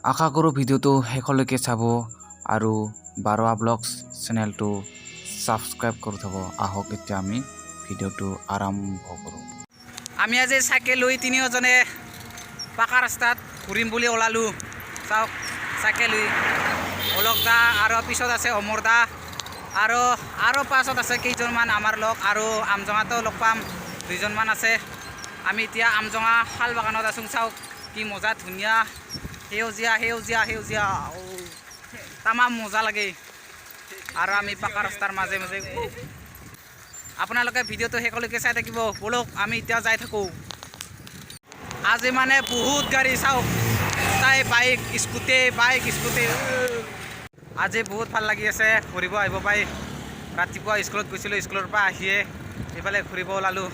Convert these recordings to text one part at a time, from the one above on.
আশা কৰোঁ ভিডিঅ'টো শেষলৈকে চাব আৰু বাৰোৱা ব্লগছ চেনেলটো ছাবস্ক্ৰাইব কৰি থ'ব। আহক, এতিয়া আমি ভিডিঅ'টো আৰম্ভ কৰোঁ। আমি আজি চাইকেল লৈ তিনিওজনে পাকা ৰাস্তাত ঘূৰিম বুলি ওলালোঁ। চাওক, চাইকেল লৈ অলোক দা আৰু পিছত আছে অমৰ দা আৰু আৰু পাছত আছে কেইজনমান আমাৰ লগ আৰু আমজঙাতো লগ পাম, দুইজনমান আছে। আমি এতিয়া আমজঙা শাল বাগানত আছোঁ। চাওক কি মজা, ধুনীয়া সেউজীয়া সেউজীয়া সেউজীয়া, তামাম মজা লাগে। আৰু আমি পাকা ৰাস্তাৰ মাজে মাজে। আপোনালোকে ভিডিঅ'টো শেষলৈকে চাই থাকিব। ব'লক, আমি এতিয়া যাই থাকোঁ। আজি মানে বহুত গাড়ী, চাওক, তাই বাইক, স্কুটি, বাইক, স্কুটি। আজি বহুত ভাল লাগি আছে ঘূৰিব আহিব পাই। ৰাতিপুৱা স্কুলত গৈছিলোঁ, স্কুলৰ পৰা আহিয়ে এইফালে ঘূৰিব ওলালোঁ,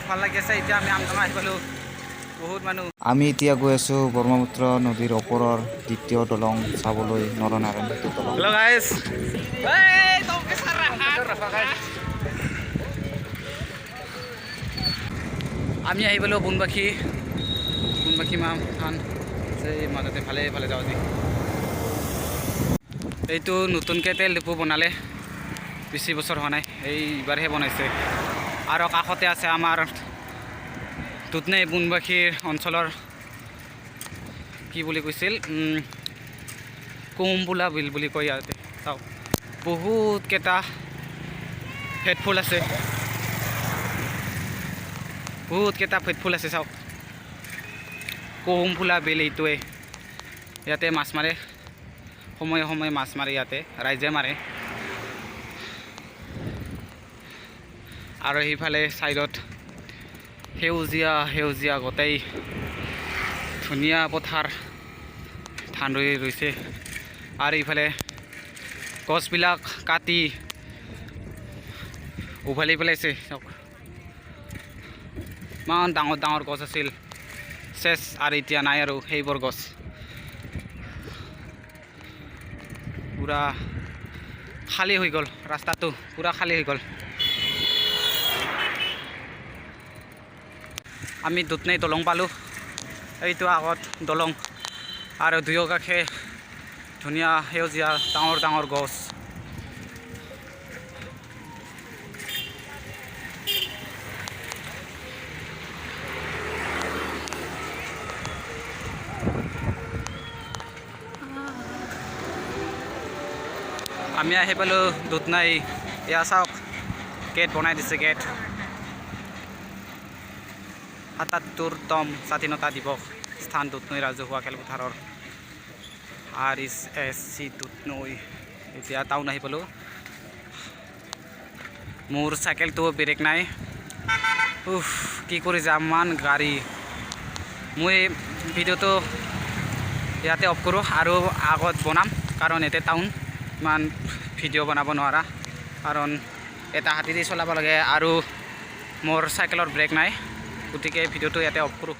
ভাল লাগি আছে। এতিয়া আমি আমজঙা আহি পালোঁ, বহুত মানুহ। আমি এতিয়া গৈ আছোঁ ব্ৰহ্মপুত্ৰ নদীৰ ওপৰৰ দ্বিতীয় দলং চাবলৈ, নৰনাৰায়ণ সেতু দলং। হেল্ল' গাইজ, আমি আহি পালোঁ বোনবাখী, বোনবাখী মা থান এই মাজতে ভালে ভালে যাওঁ। আজি এইটো নতুনকৈ তেল ডিপু বনালে, বেছি বছৰ হোৱা নাই, এইবাৰহে বনাইছে। আৰু কাষতে আছে আমাৰ দুধনৈ বোনবাখীৰ অঞ্চলৰ কি বুলি কৈছিল, কুম্বুলা বিল বুলি কয়। ইয়াতে চাওক, বহুত কেইটা হেডফুল আছে, বহুত কেইটা ফেটফুল আছে। চাওক, কুহুমফুলা বিল এইটোৱে। ইয়াতে মাছ মাৰে, সময়ে সময়ে মাছ মাৰে, ইয়াতে ৰাইজে মাৰে। আৰু সেইফালে ছাইডত সেউজীয়া সেউজীয়া গোটেই ধুনীয়া পথাৰ, ধান ৰুই ৰুইছে। আৰু ইফালে গছবিলাক কাটি উভালি পেলাইছে। চাওক, ইমান ডাঙৰ ডাঙৰ গছ আছিল, চেচ, আৰু এতিয়া নাই আৰু সেইবোৰ গছ। পূৰা খালী হৈ গ'ল ৰাস্তাটো, পূৰা খালী হৈ গ'ল। আমি দুধনৈ দলং পালোঁ, এইটো আগত দলং আৰু দুয়ো কাষে ধুনীয়া সেউজীয়া ডাঙৰ ডাঙৰ গছ। আমি আহি পালোঁ দুধনৈ। এয়া চাওক, গেট বনাই দিছে, গেট। 77তম স্বাধীনতা দিৱস, স্থান দুধনৈ ৰাজহুৱা খেলপথাৰৰ RSSC Dudhnoi. এতিয়া টাউন আহি পালোঁ। মোৰ চাইকেলটো ব্ৰেক নাই। উফ, কি কৰি যাম, ইমান গাড়ী। মই ভিডিঅ'টো ইয়াতে অফ কৰোঁ আৰু আগত বনাম, কাৰণ ইয়াতে টাউন ইমান ভিডিঅ' বনাব নোৱাৰা, কাৰণ এটা হাতেদি চলাব লাগে আৰু মোৰ চাইকেলৰ ব্ৰেক নাই। গতিকে ভিডিঅ'টো ইয়াতে অফ কৰোঁ।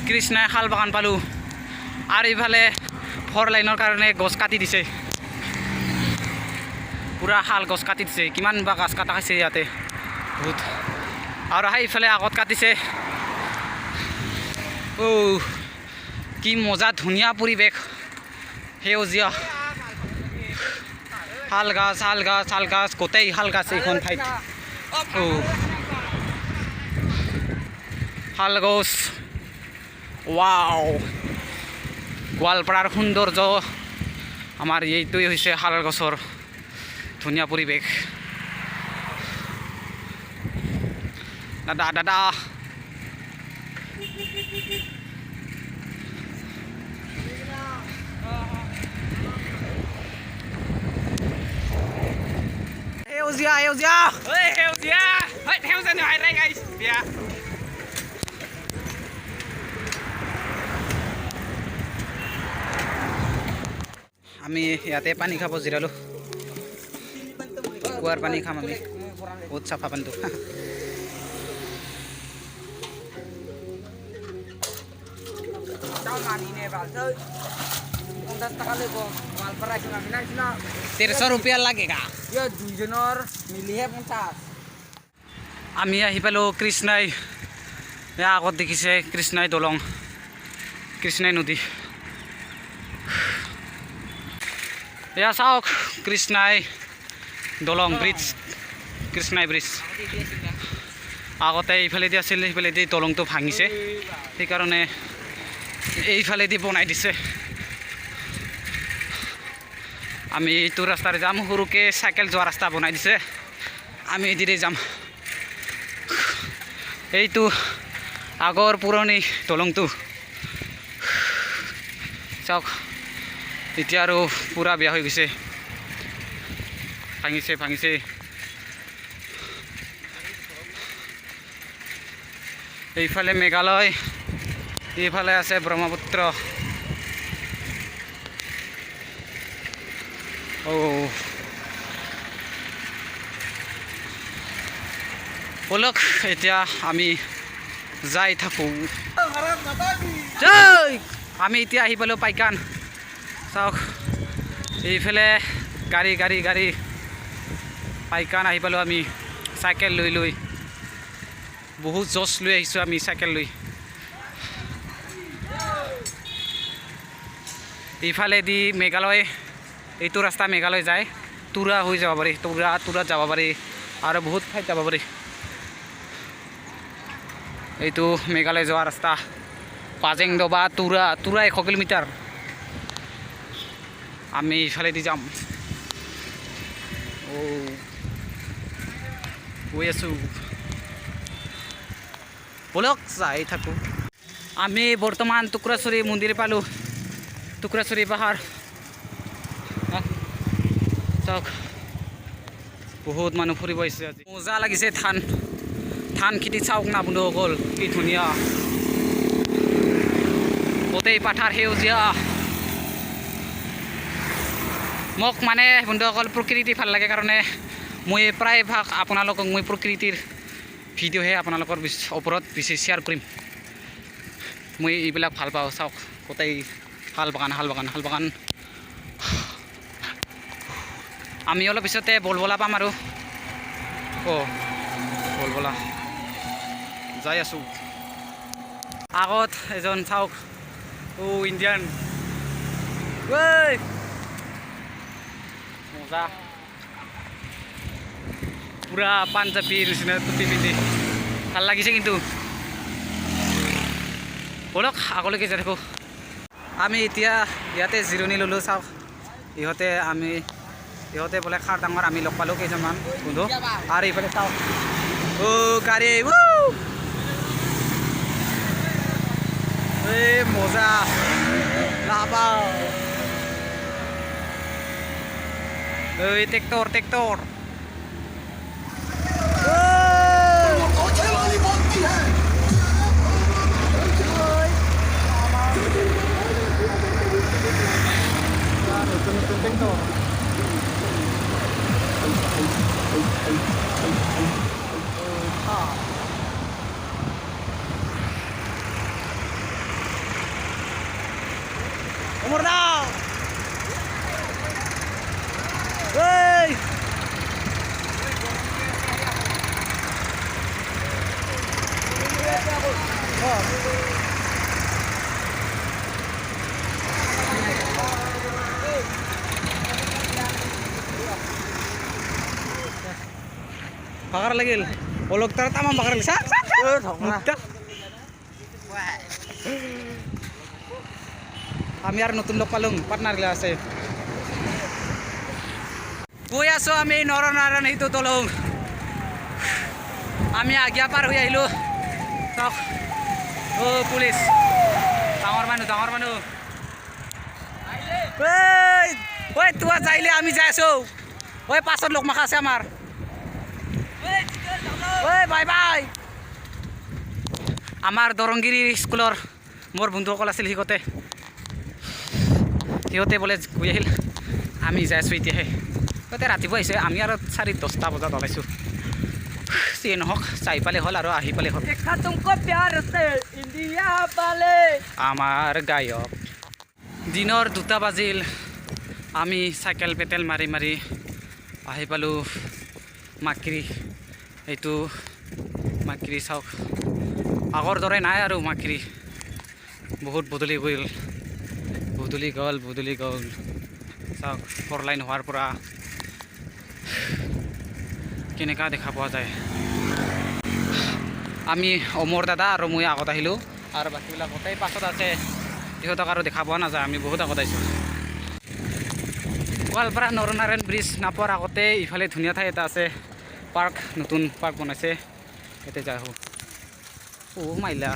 কৃষ্ণাই শাল বাগান পালোঁ আৰু ইফালে ফৰ লাইনৰ কাৰণে গছ কাটি দিছে, পূৰা শাল গছ কাটি দিছে। কিমান বা গছ কাটা খাইছে ইয়াতে বহুত। আৰু সেইফালে আগত কাটিছে। অ' কি মজা, ধুনীয়া পৰিৱেশ, সেউজীয়া শাল গাছ, শাল গাছ, শাল গাছ, গোটেই শাল গাছ এইখন ঠাইত। অ' শাল গছ, ৱাও! গোৱালপাৰাৰ সৌন্দৰ্য আমাৰ এইটোৱেই হৈছে শাল গছৰ ধুনীয়া পৰিৱেশ। দাদা, দাদা, সেউজীয়া সেউজীয়া। সেউজীয়া সেউজীয়া নহয় ৰে গাইছ বিয়া। আমি ইয়াতে পানী খাব জিৰালোঁ, কুঁৱাৰ পানী খাম আমি, বহুত চাফা পানীটো। 50 টকা ল'ব গোৱালপাৰা। 150 रुपया लगेगा। দুইজনৰ মিলিহে 50। আমি আহি পালোঁ কৃষ্ণাই। এয়া আগত দেখিছে কৃষ্ণাই দলং, কৃষ্ণাই নদী। এয়া চাওক কৃষ্ণাই দলং, ব্ৰিজ, কৃষ্ণাই ব্ৰিজ। আগতে এইফালেদি আছিল, সেইফালেদি দলংটো ভাঙিছে, সেইকাৰণে এইফালেদি বনাই দিছে। আমি এইটো ৰাস্তাৰে যাম, সৰুকৈ চাইকেল যোৱা ৰাস্তা বনাই দিছে, আমি এইদিৰে যাম। এইটো আগৰ পুৰণি দলংটো চাওক, এতিয়া আৰু পূৰা বেয়া হৈ গৈছে, ভাঙিছে ভাঙিছে। এইফালে মেঘালয়, এইফালে আছে ব্ৰহ্মপুত্ৰ। অ' ব'লক, এতিয়া আমি যাই থাকোঁ। জয়! আমি এতিয়া আহি পালোঁ পাইকান। চাওক এইফালে গাড়ী গাড়ী গাড়ী। পাইকান আহি পালোঁ আমি চাইকেল লৈ লৈ, বহুত জচ লৈ আহিছোঁ আমি চাইকেল লৈ। এইফালেদি মেঘালয়, এইটো ৰাস্তা মেঘালয় যায়, তুৰা হৈ যাব পাৰি, তুৰাত যাব পাৰি আৰু বহুত ঠাইত যাব পাৰি। এইটো মেঘালয় যোৱা ৰাস্তা, পাজেংডবা, তুৰা, তুৰা 100 কিলোমিটাৰ। আমি এইফালেদি যাম। অ' গৈ আছোঁ, ব'লক যাই থাকোঁ। আমি বৰ্তমান টুকুৰাচুৰি মন্দিৰ পালোঁ, টুকুৰাচুৰি পাহাৰ। চাওক বহুত মানুহ ফুৰিব আহিছে আজি, মজা লাগিছে। ধান খেতি চাওক না বন্ধুসকল, কি ধুনীয়া, গোটেই পাথাৰ সেউজীয়া। মোক মানে বন্ধুসকল প্ৰকৃতি ভাল লাগে কাৰণে মই প্ৰায়ভাগ আপোনালোকক মই প্ৰকৃতিৰ ভিডিঅ'হে আপোনালোকৰ ওপৰত বেছি শ্বেয়াৰ কৰিম। মই এইবিলাক ভাল পাওঁ। চাওক গোটেই শাল বাগান, শাল বাগান, শাল বাগান। আমি অলপ পিছতে বলবলা পাম আৰু। অ' বলবলা যাই আছোঁ। আগত এজন চাওক, অ' ইণ্ডিয়ান, ঐ মজা, পুৰা পাঞ্জাবীৰ নিচিনা টুপি পিন্ধি ভাল লাগিছে কিন্তু। ব'লক আগলৈকে যাই থাকোঁ। আমি এতিয়া ইয়াতে জিৰণি ল'লোঁ। চাওক ইহঁতে বোলে খাৰ ডাঙৰ, আমি লগ পালোঁ কেইজনমান বন্ধু। আৰু এইফালে চাওক, অ' গাড়ী, এই মজা লাবা, এই ট্ৰেক্টৰ ট্ৰেক্টৰ। নতুন নতুন ট্ৰেক্টৰ। অমৰ দা, এই বাগাৰ লাগিল, অলপ তাৰ তামাম বাগাৰ লাগিল। আমি আৰু নতুন লগ পালোঁ, পাৰ্টনাৰ গিলা আছে। গৈ আছোঁ আমি নৰনাৰায়ণ সেইটো দলং। আমি আগিয়া পাৰ হৈ আহিলোঁ। চাওক, অ' পুলিচ, ডাঙৰ মানুহ, ডাঙৰ মানুহ। ঐ তোৱা যাইলে আমি যাই আছোঁ। ঐ পাছত লোক মাখা আছে আমাৰ। ঐ বাই বাই। আমাৰ দৰংগিৰি স্কুলৰ মোৰ বন্ধুসকল আছিল, সিহঁতে বোলে গৈ আহিল, আমি যাই আছোঁ এতিয়াহে। সিহঁতে ৰাতিপুৱা আহিছে, আমি আৰু 10:30 বজাত ওলাইছোঁ। যিয়ে নহওক, চাই পালে হ'ল আৰু আহি পালে হ'ল। আমাৰ গায়ক। দিনৰ 2টা বাজিল, আমি চাইকেল পেটেল মাৰি মাৰি আহি পালোঁ মাকিৰি। এইটো মাকিৰি চাওক, আগৰ দৰে নাই আৰু। মাকিৰি বহুত বদলি গ'ল, বদলি গ'ল, বদলি গ'ল। চাওক, ফ'ৰ লাইন হোৱাৰ পৰা কেনেকুৱা দেখা পোৱা যায়। আমি অমৰ দাদা আৰু মই আগত আহিলোঁ আৰু বাকীবিলাক গোটেই পাছত আছে। সিহঁতক আৰু দেখা পোৱা নাযায়। আমি বহুত আগত আহিছোঁ। গোৱালপাৰা নৰনাৰায়ণ ব্ৰিজ নাপোৱাৰ আগতে ইফালে ধুনীয়া ঠাই এটা আছে, পাৰ্ক, নতুন পাৰ্ক বনাইছে। ইয়াতে যাই আহোঁ। অ' মাইলা,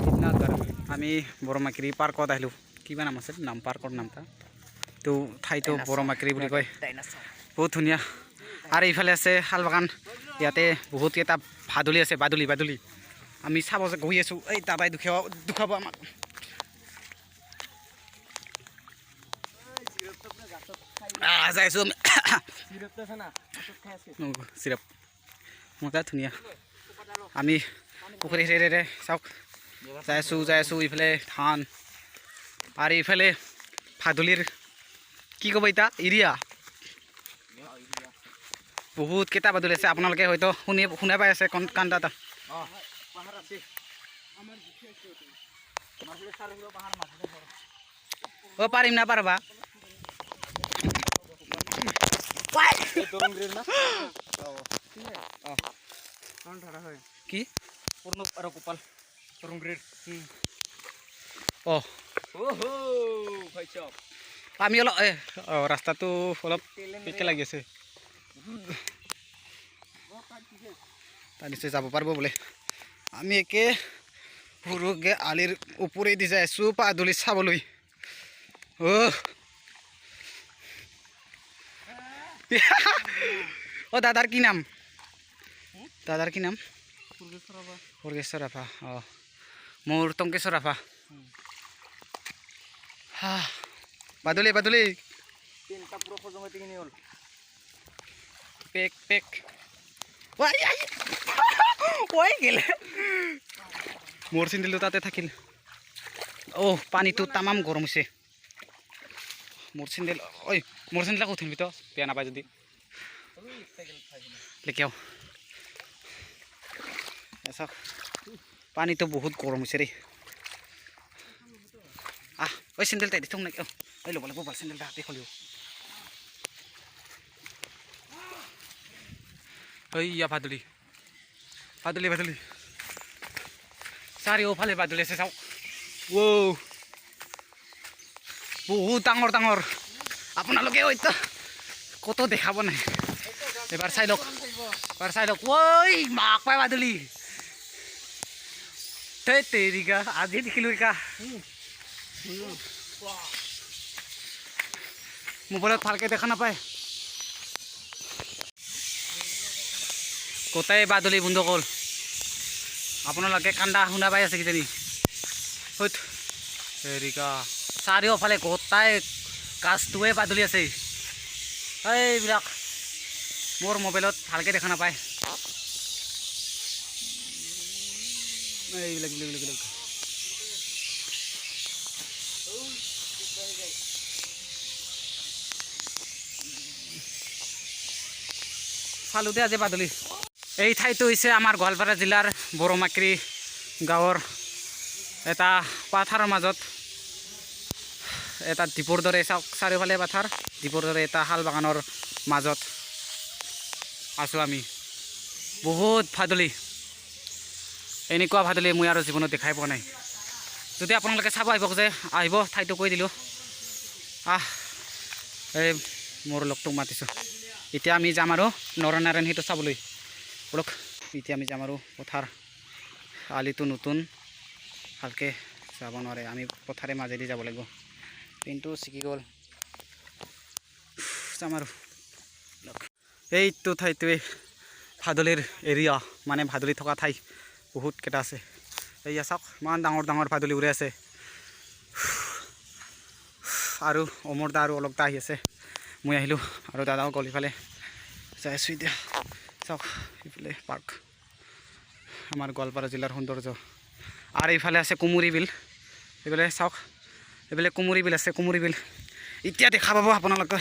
কিতনা গৰম। আমি বৰমাকিৰি পাৰ্কত আহিলোঁ। কিবা নাম আছিল নাম, পাৰ্কৰ নামটা তো, ঠাইটো বৰমাকিৰি বুলি কয়। বহুত ধুনীয়া। আৰু এইফালে আছে শাল বাগান। ইয়াতে বহুত কেইটা ভাদুলি আছে, বাদুলি, বাদুলি। আমি চাব গৈ আছোঁ। এই দাদাই দুখাব, দুখাব আমাক। যাই আছোঁ আমি। চিৰাপ মজা, ধুনীয়া। আমি পুখুৰী ৰে চাওক, যাই আছোঁ, যাই আছোঁ। ইফালে ধান আৰু ইফালে ভাদুলিৰ, কি ক'ব এতিয়া, এৰিয়া। বহুত কেইটা বাদুলি আছে। আপোনালোকে হয়তো শুনি শুনা পাই আছে কান্দা এটা। অ' পাৰিম না পাৰবা? কি আৰু গোপাল। অঁ, আমি অলপ অঁ, ৰাস্তাটো অলপ পেকে লাগি আছে। তাৰ নিশ্চয় যাব পাৰিব বোলে। আমি একে সৰুকৈ আলিৰ ওপৰেদি যাই আছোঁ পাদুলি চাবলৈ। অ' অ' দাদাৰ কি নাম? দাদাৰ কি নাম? খৰ্গেশ্বৰ ৰাভা। অঁ, মোৰ টংকেশ্বৰ ৰাভা। হা, বাদুলি, বাদুলি। পেক পেক ৱাই গেলে, মোৰ চেণ্ডেলটো তাতে থাকিল। অ' পানীটো তামাম গৰম হৈছে। মোৰ চেণ্ডেল, ঐ, মোৰ চেণ্ডেল উঠিম তো, বেয়া নাপায় যদি। লেকিয়াও, চাওক, পানীটো বহুত গৰম হৈছে দেই। আহ, ঐ, চেণ্ডেল তাই দি থওঁ নেকি? ঐ, ল'ব লাগিব ভাল চেণ্ডেল হাতে খুলিব। ইয়া ভাদুলি, ভাদুলি, ভাদুলি। চাৰিওফালে বাদুলি আছে, চাওক। ৱ, বহুত ডাঙৰ ডাঙৰ। আপোনালোকে হয়তো ক'তো দেখাব নাই। এবাৰ চাই লওক, এবাৰ চাই লওক। ঐ মাক পাই বাদুলি, ধেই তেৰিকা, আজি দেখিলোঁ। ইকা মোবাইলত ভালকৈ দেখা নাপায়। গোটেই বাদুলি বন্ধুসকল। আপোনালোকে কান্দা শুনা পাই আছে কিজানি। হেৰিকা, চাৰিওফালে গোটাই গাছটোৱে বাদুলি আছে। এইবিলাক মোৰ মোবাইলত ভালকৈ দেখা নাপায়। এইবিলাক এইবিলাক চালোঁ দে আজি বাদুলি। এই ঠাইটো হৈছে আমাৰ গোৱালপাৰা জিলাৰ বৰমাকৰি গাঁৱৰ এটা পাথাৰৰ মাজত এটা দ্বীপৰ দৰে। চাওক, চাৰিওফালে পাথাৰ, দ্বীপৰ দৰে এটা শাল বাগানৰ মাজত আছোঁ আমি। বহুত ভাদুলি। এনেকুৱা ভাদুলি মই আৰু জীৱনত দেখাই পোৱা নাই। যদি আপোনালোকে চাব আহিব যে আহিব, ঠাইটো কৈ দিলোঁ। আহ, এই মোৰ লগটোক মাতিছোঁ। এতিয়া আমি যাম আৰু নৰনাৰায়ণ সেইটো চাবলৈ। ব'লক, এতিয়া আমি যাম আৰু। পথাৰ আলিটো নতুন, ভালকৈ যাব নোৱাৰে। আমি পথাৰে মাজেদি যাব লাগিব। পেনটো ছিগি গ'ল। যাম আৰু। এইটো ঠাইটোৱে ভাদুলিৰ এৰিয়া, মানে ভাদুলি থকা ঠাই বহুত কেইটা আছে। এইয়া চাওক, ইমান ডাঙৰ ডাঙৰ ভাদুলি উৰে আছে। আৰু অমৰ দা আৰু অলক দা আহি আছে। মই আহিলোঁ আৰু দাদাও গ'ল ইফালে। যাই আছোঁ এতিয়া। চাওক, ইফালে পাৰ্ক, আমাৰ গোৱালপাৰা জিলাৰ সৌন্দৰ্য। আৰু এইফালে আছে কুমুৰি বিল। এইফালে চাওক, এইফালে কুমুৰি বিল আছে, কুমুৰি বিল। এতিয়া দেখা পাব আপোনালোকে।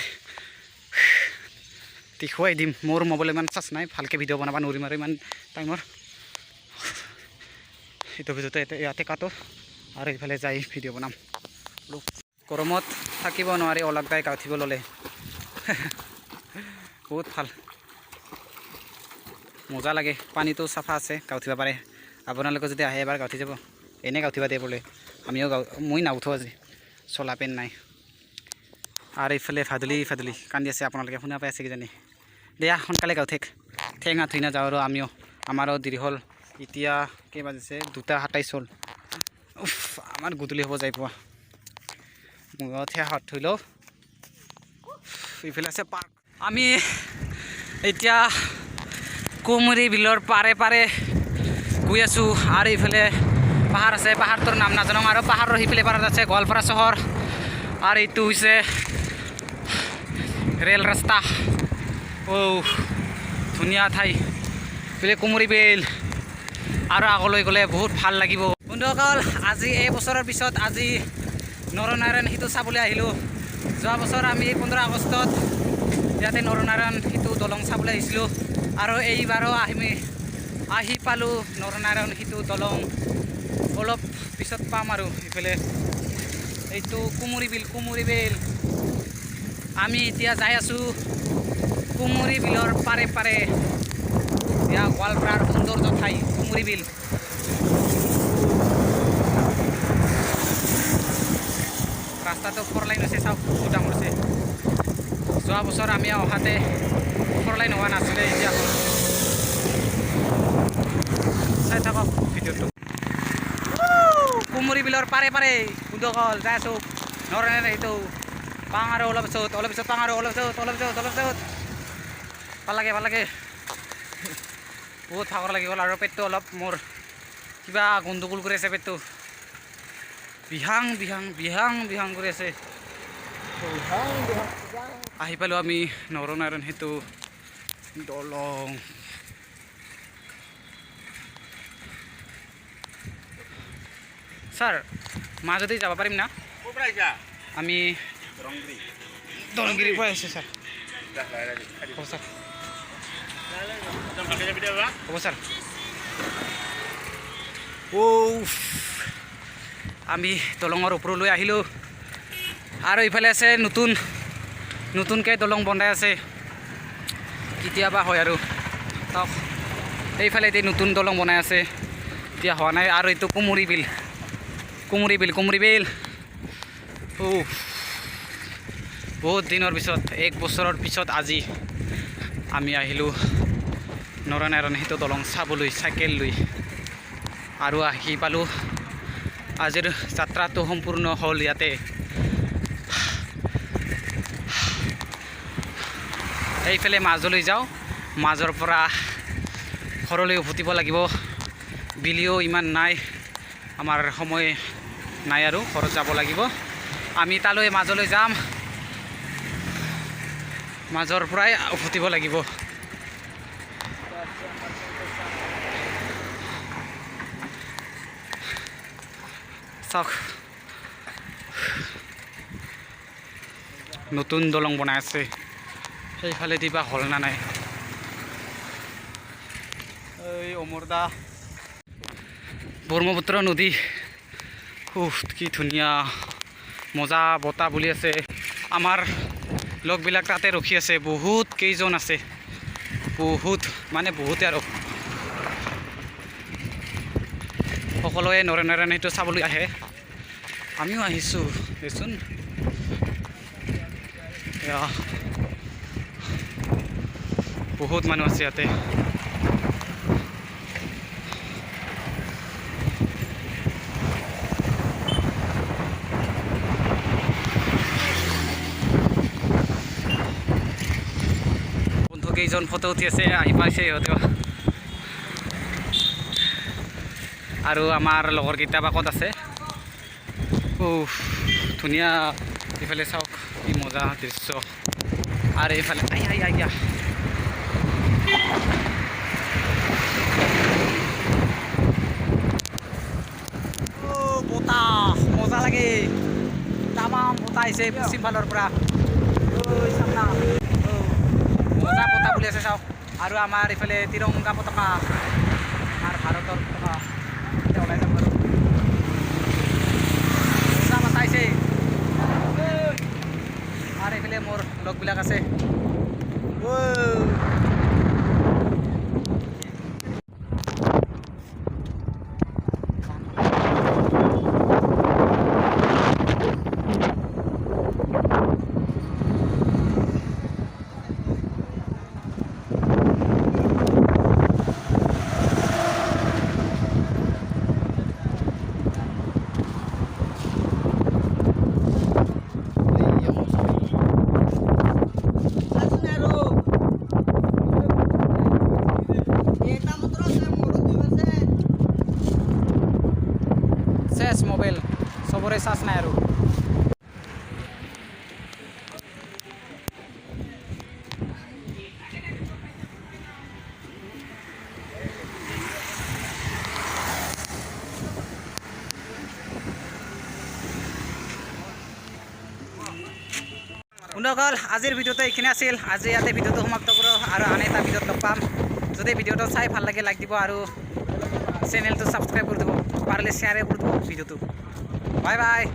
দেখুৱাই দিম। মোৰ মোবাইল ইমান চাৰ্জ নাই, ভালকৈ ভিডিঅ' বনাব নোৱাৰিম আৰু ইমান টাইমৰ। এইটো ভিডিঅ'টো ইয়াতে কাটো আৰু এইফালে যাই ভিডিঅ' বনাম। গৰমত থাকিব নোৱাৰি, অলপ গাই উঠিব ল'লে বহুত ভাল মজা লাগে। পানীটো চাফা আছে, গা উঠিব পাৰে। আপোনালোকে যদি আহে এবাৰ গা উঠি যাব, এনেই গা উঠিব দিয়ে বোলে। আমিও গাওঁ, মই নাউঠো আজি, চোলা পেণ্ট নাই। আৰু এইফালে ভাদুলি ভাদুলি কান্দি আছে, আপোনালোকে শুনা পাই আছে কিজানি। দিয়া সোনকালে গাওঁ ঠেক ঠেঙা ধুই নাযাওঁ আৰু আমিও, আমাৰো দেৰি হ'ল। এতিয়া কেই বাজিছে? 2:27 হ'ল। উফ, আমাৰ গধূলি হ'ব যাই পোৱা। ময়ো হাত ধুই লওঁ। ইফালে আছে পাৰ্ক। আমি এতিয়া কুমুৰি বিলৰ পাৰে পাৰে গৈ আছোঁ। আৰু এইফালে পাহাৰ আছে, পাহাৰটোৰ নাম নাজানো। আৰু পাহাৰৰ সিফালে পাৰত আছে গোৱালপাৰা চহৰ। আৰু এইটো হৈছে ৰেল ৰাস্তা। অ' ধুনীয়া ঠাই। এইফালে কুমুৰি বিল, আৰু আগলৈ গ'লে বহুত ভাল লাগিব। বন্ধুসকল, আজি এই বছৰৰ পিছত আজি নৰনাৰায়ণ সেতু চাবলৈ আহিলোঁ। যোৱা বছৰ আমি 15 আগষ্টত ইয়াতে নৰনাৰায়ণ সেতু দলং চাবলৈ আহিছিলোঁ, আৰু এইবাৰো আমি আহি পালোঁ নৰনাৰায়ণ সেতু দলং। অলপ পিছত পাম। আৰু ইফালে এইটো কুমুৰি বিল, কুমুৰি বিল। আমি এতিয়া যাই আছোঁ কুমুৰি বিলৰ পাৰে পাৰে। এয়া গোৱালপাৰাৰ সৌন্দৰ্য ঠাই কুমুৰি বিল। ৰাস্তাটো ফ'ৰ লাইন হৈছে, চাওক, বহুত ডাঙৰ হৈছে। যোৱা বছৰ আমি অহাতে ফ'ৰ লাইন হোৱা নাছিলে, এতিয়া হ'ল। চাই থাকক ভিডিঅ'টো। কুমুৰি বিলৰ পাৰে পাৰে বন্ধুসকল যাই আছোঁ। নৰনাৰায়ণ সেইটো পাং আৰু অলপ পিছত, অলপ পিছত পাং আৰু অলপ পিছত, অলপ পিছত, অলপ পিছত। ভাল লাগে, ভাল লাগে। বহুত ভাগৰ লাগি গ'ল আৰু পেটটো অলপ মোৰ কিবা গণ্ডগোল কৰি আছে। পেটটো বিহাং বিহাং বিহাং বিহাং কৰি আছে। আহি পালোঁ আমি নৰনাৰায়ণ সেতু দলং। ছাৰ, মাজতে যাব পাৰিম না? আমি দৰংগিৰিৰ পৰা আহিছোঁ ছাৰ। হ'ব ছাৰ, হ'ব ছাৰ। অ' আমি দলঙৰ ওপৰলৈ আহিলোঁ। আৰু ইফালে আছে নতুন নতুনকৈ দলং বনাই আছে, কেতিয়াবা হয় আৰু চাওক। এইফালে এতিয়া নতুন দলং বনাই আছে, এতিয়া হোৱা নাই। আৰু এইটো কুমুৰি বিল, কুমুৰি বিল, কুমুৰি বিল। উফ, বহুত দিনৰ পিছত, এক বছৰৰ পিছত আজি আমি আহিলোঁ নৰনাৰায়ণ সেতু দলং চাবলৈ চাইকেল লৈ। আৰু আহি পালোঁ। আজিৰ যাত্ৰাটো সম্পূৰ্ণ হ'ল ইয়াতে। এইফালে মাজলৈ যাওঁ, মাজৰ পৰা ঘৰলৈ উভতিব লাগিব। বিলিও ইমান নাই, আমাৰ সময় নাই আৰু ঘৰত যাব লাগিব। আমি তালৈ মাজলৈ যাম, মাজৰ পৰাই উভতিব লাগিব। চাওক, নতুন দলং বনাই আছে। সেইফালেদি বা হ'ল না নাই। এই অমৰদা, ব্ৰহ্মপুত্ৰ নদী। উফ, কি ধুনীয়া মজা বতাহ বুলি আছে। আমাৰ লগবিলাক তাতে ৰখি আছে, বহুত কেইজন আছে, বহুত মানে বহুতে। আৰু সকলোৱে নৰনাৰায়ণ সেইটো চাবলৈ আহে, আমিও আহিছোঁ দেচোন। এয়া বহুত মানুহ আছে ইয়াতে। বন্ধু কেইজন ফটো উঠি আছে, আহি পাইছে ইহঁতেও। আৰু আমাৰ লগৰকেইটা বা ক'ত আছে। উফ, ধুনীয়া। ইফালে চাওক কি মজা দৃশ্য। আৰু এইফালে আই আই আই আই। অ' বতাহ মজা লাগে, তামাম বতাহ আহিছে পশ্চিম ফালৰ পৰা। ঐ চামনা, মজা চলি আছে চাওক। আৰু আমাৰ ইফালে তিৰংগা পতাকা, আমাৰ ভাৰতৰ পতাকা। এতিয়া ওলাই যাম বাৰু। মজা বাতাইছে। আৰু এইফালে মোৰ লগবিলাক আছে। ঐ। চেচ মোবাইল চবৰে চাৰ্জ নাই আৰু। বন্ধুসকল, আজিৰ ভিডিঅ'টো এইখিনি আছিল। আজি ইয়াতে ভিডিঅ'টো সমাপ্ত কৰোঁ আৰু আন এটা ভিডিঅ'ত লগ পাম। যদি ভিডিঅ'টো চাই ভাল লাগে, লাইক দিব আৰু চেনেলটো ছাবস্ক্ৰাইব কৰি দিব, পাৰিলে শ্বেয়াৰে কৰি দিব ভিডিঅ'টো। Bye bye.